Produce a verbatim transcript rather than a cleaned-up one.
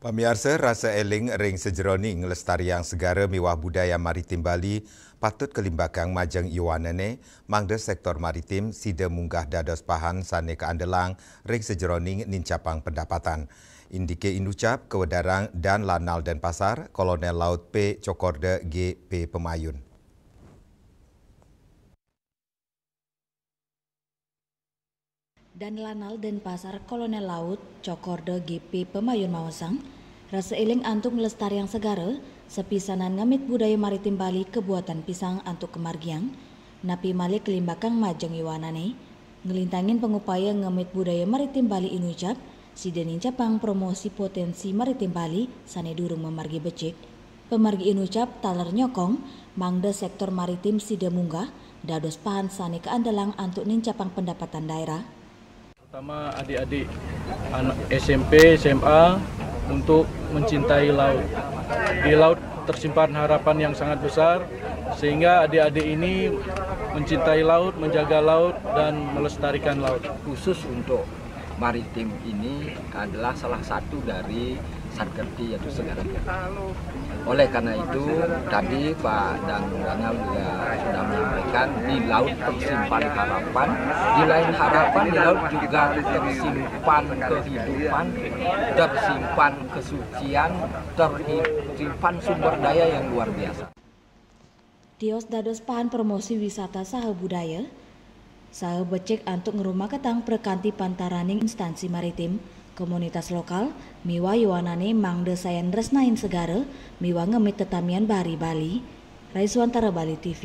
Pamiarsa, rasa eling ring sajeroning nglestariang segara miwah budaya maritim Bali patut kalimbakang majeng yuanane, mangda sektor maritim sida munggah dados pahan sane kaandelang ring sajeroning nincapang pendapatan. Indike inucap kawedarang Dan Lanal Denpasar, Kolonel Laut P Cokorda G P Pemayun. Dan Lanal Denpasar Kolonel Laut Cokorda G P Pemayun maosang, rasa eling antuk nglestariang segara, sapisanan ngemit budaya maritim Bali kabuatan pisang antuk kamargiang, napi malih kalimbakang majeng yuanane. Nglintangin pangupaya ngemit budaya maritim Bali inucap, sida nincapang promosi potensi maritim Bali sane durung mamargi becik. Pamargi inucap taler nyokong, mangda sektor maritim sida munggah, dados pahan sane kaandelang antuk nincapang pendapatan daerah. Terutama adik-adik anak S M P, S M A untuk mencintai laut. Di laut tersimpan harapan yang sangat besar, sehingga adik-adik ini mencintai laut, menjaga laut, dan melestarikan laut. Khusus untuk maritim ini adalah salah satu dari Satkerti, yaitu Segara Kerti. Oleh karena itu, tadi Pak Dan Lanal juga sudah menyampaikan, di laut tersimpan harapan, di lain harapan di laut juga tersimpan kehidupan, tersimpan kesucian, tersimpan sumber daya yang luar biasa. Tios dados pahan promosi wisata saha budaya, saha becik antuk ngrumaketang prakanti pantaraning instansi maritim, komunitas lokal, miwah yuanane mangda sayan nresnain segara miwah ngemit tetamian bahari Bali. Raiswantara, Bali T V.